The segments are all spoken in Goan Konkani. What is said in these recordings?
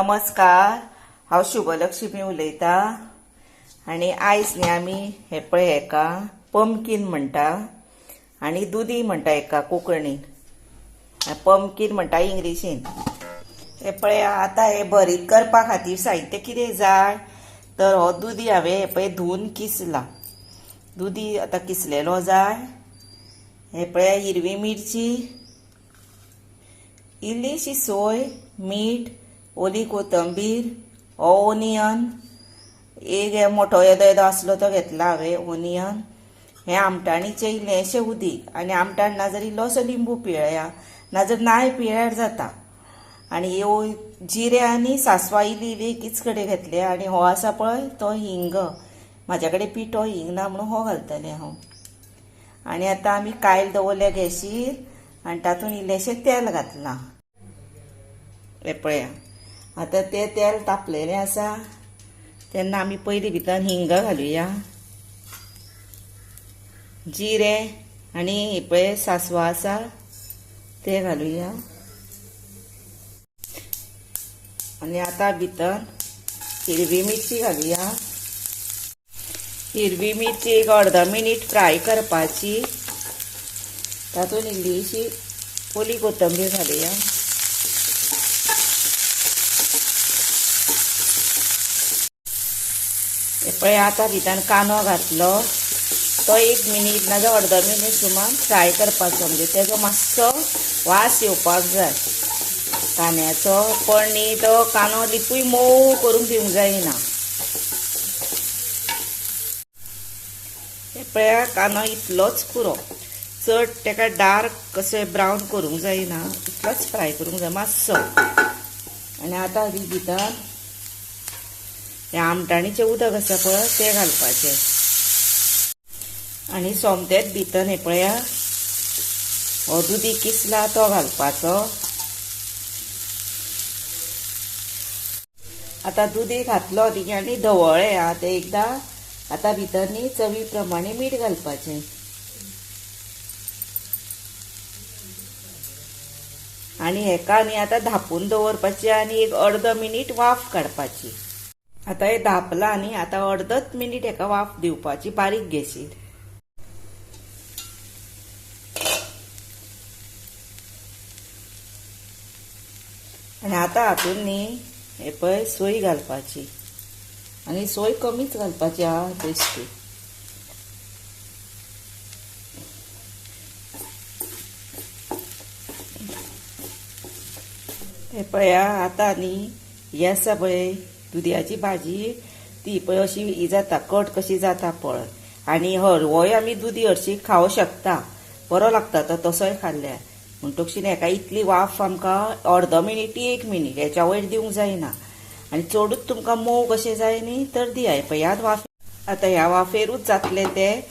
नमस्कार, हांव शुभलक्ष्मी उलयतां. आनी आयज न्ही आमी हे पळय हेका पंपकीन म्हणटा आनी दुदी म्हणटा हेका कोंकणीन, पंपकीन म्हणटा इंग्लिशीन. हे पळय आतां हे भरीत करपा खातीर साहित्य कितें जाय तर हो दुदी हांवें हे पळय धुवन किसला, दुदी आतां किसलेलो जाय. हे पळय हिरवी मिरची, इल्लीशी सोय, मीठ, ओली कोथंबीर, हो ओनियन एक मोठो येदो येदो आसलो तो घेतला हांवें ओनियन. हें आमटाणीचें इल्लेंशें उदीक आनी आमटाण ना जर इल्लोसो लिंबू पिळया, ना जर नाय पिळ्यार जाता. आनी ह्यो जिरे आनी सासवां इल्ली इल्ली एकीच कडेन घेतले. आनी हो आसा पळय तो हिंग, म्हाज्या कडेन पिठो हिंग ना म्हणून हो घालतलें हांव. आनी आतां आमी कायल दवरल्या गॅशीर आनी तातूंत इल्लेंशें तेल घातलां. हें पळया आतां तें तेल तापलेलें आसा तेन्ना आमी पयलीं भितर हिंग घालुया, जिरे आनी हे पळय सासवां आसा ते घालुया. आनी आतां भितर हिरवी मिरची घालुया. हिरवी मिरची एक अर्द मिनीट फ्राय करपाची. तातूंत इल्लीशी ओली कोथंबीर घालुया. हे पळय आतां भितर कांदो घातलो, तो एक मिनीट ना जाल्यार अर्द मिनीट सुमार फ्राय करपाचो, म्हणजे तेजो मातसो वास येवपाक जाय कांद्याचो. पण न्ही तो कांदो लिपूय मोव करूंक दिवंक जायना. हे पळया कांदो इतलोच पुरो, चड तेका डार्क कशें ब्रावन करूंक जायना, इतलोच फ्राय करूंक जाय मातसो. आनी आतां भितर हें आमटाणीचें उदक आसा पळय तें घालपाचें. आनी सोमतेच भितर हें पळया हो दुदी किसला तो घालपाचो. आतां दुदी घातलो न्ही आनी धवळ्ळें आं तें एकदां. आतां भितर न्ही चवी प्रमाणे मीठ घालपाचें. आनी हेका न्ही आतां धांपून दवरपाचें आनी एक अर्द मिनीट वाफ काडपाची. आतां हें धांपलां न्ही, आतां अर्दच मिनीट हेका वाफ दिवपाची बारीक गॅसीर. आनी आतां हातूंत न्ही हे पळय सोय घालपाची, आनी सोय कमीच घालपाची आं बेश्टी. हे पळया आतां न्ही ही आसा पळय दुदयाची भाजी, ती पळय अशी ही जाता कट कशी जाता पळय. आनी हरवोय आमी दुदी हरशी खावंक शकता, बरो लागता तो तसोय खाल्ल्यार. म्हणटकच हेका इतली वाफ आमकां अर्द मिनीट एक मिनीट हेच्या वयर दिवंक जायना. आनी चडूच तुमकां मोव कशें जाय न्ही तर दिया. पळयात वाफ आतां ह्या वाफेरूच जातलें तें.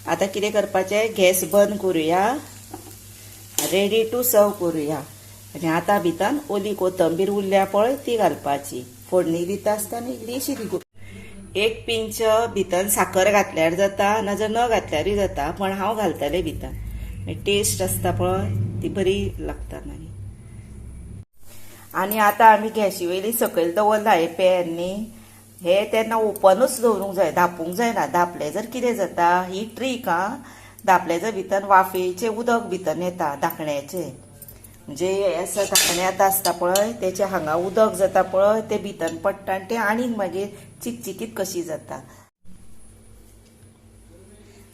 आतां कितें करपाचें, गॅस बंद करुया, रेडी टू सर्व करुया. आनी आतां भितर ओली कोथंबीर उरल्या पळय ती घालपाची. फोडणी दिता आसतना इल्लीशी एक पिंच भितर साखर घातल्यार जाता, ना जर न घातल्यारूय जाता, पण हांव घालतलें भितर, टेस्ट आसता पळय ती बरी लागता मागीर. आनी आतां आमी गॅशी वयली सकयल दवरला हे पॅन न्ही, हे तेन्ना ओपनूच दवरूंक जाय, धांपूंक जायना. धांपलें जर कितें जाता, ही ट्रीक आं, धांपलें जर भितर वाफेचें उदक भितर येता धांकण्याचें, म्हणजे हे आसा धांकणें आतां आसता पळय तेचें हांगा उदक जाता पळय तें भितर पडटा आनी तें आनीक मागीर चिकचिकीत कशी जाता.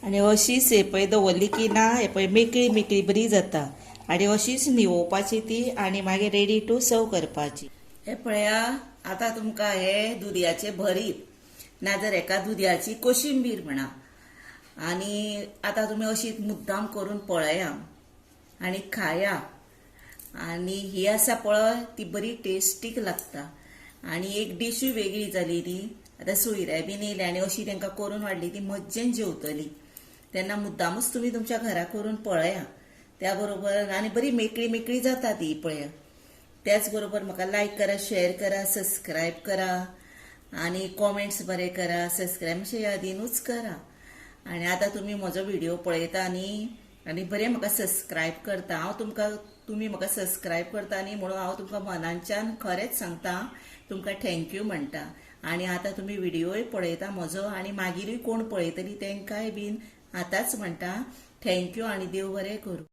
आनी अशीच हे पळय दवरली की ना हे पळय मेकळी मेकळी बरी जाता. आनी अशीच न्हिवोवपाची ती आनी मागीर रेडी टू सर्व करपाची. हे पळया आतां तुमकां हे दुदयाचें भरीत ना जर हेका दुदयाची कोशिंबीर म्हणा. आनी आतां तुमी अशीच मुद्दाम करून पळया आनी खाया. आनी ही आसा पळय ती बरी टेस्टीक लागता. आनी एक डिशूय वेगळी जाली ती. आतां सोयऱ्या बीन येयल्या आनी अशी तांकां करून वाडली ती मज्जेन जेवतली. तेन्ना मुद्दामूच तुमी तुमच्या घरा करून पळया. त्या बरोबर आनी बरी मेकळी मेकळी जाता ती पळया. त्याच बरोबर म्हाका लायक करा, शेअर करा, सबस्क्रायब करा आनी कॉमेंट्स बरे करा. सबस्क्रायब मातशें यादीनूच करा. आनी आतां तुमी म्हजो व्हिडिओ पळयता न्ही आनी बरें म्हाका सबस्क्रायब करता, हांव तुमकां तुमी म्हाका सबस्क्रायब करता न्ही म्हणून हांव तुमकां मनांच्यान खरेंच सांगता, तुमकां thank you म्हणटा. आनी आतां तुमी व्हिडियोय पळयता म्हजो आनी मागीरूय कोण पळयतली तेंकांय बीन आतांच म्हणटा thank you आनी देव बरें करूं.